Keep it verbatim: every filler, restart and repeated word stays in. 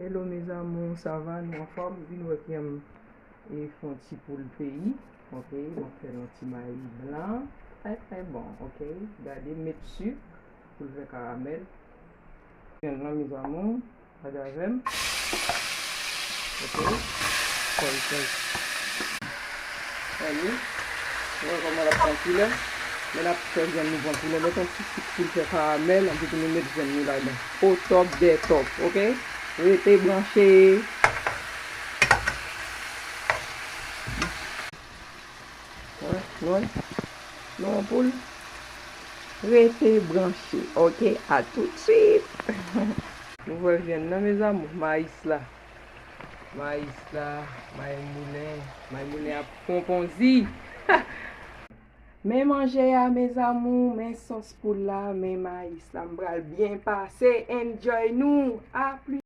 Hello mes amours, sa va? Nou anfòm? Vin wè kiyè m e fè yon ti poul peyi. Ok, m ap fè l yon ti mayi blan. Trè trè bon, ok. Gade, m met sik pou l fè karamèl. Vyann nan mes amours, gade avè m. Ok. Fè l fè. Anni, nou wè kòman l ap pran koulè. Men l ap fè vyann nou pran koulè. Met yon ti sik pou l fè karamèl, anpi tou nou met vyann nou ladan. Au top des top, ok? Rete branche. Wè, nou wè? Nou wè poul? Rete branche, ok? A tout suit. Nou wè vyann nan, mes amours, mayis la. Mayis la, mayi moulen, mayi moulen ap ponponzi. Men manje a, mes amours, men sòs poul la, men mayis la. M pral byen pase. Enjoy nou. A plis.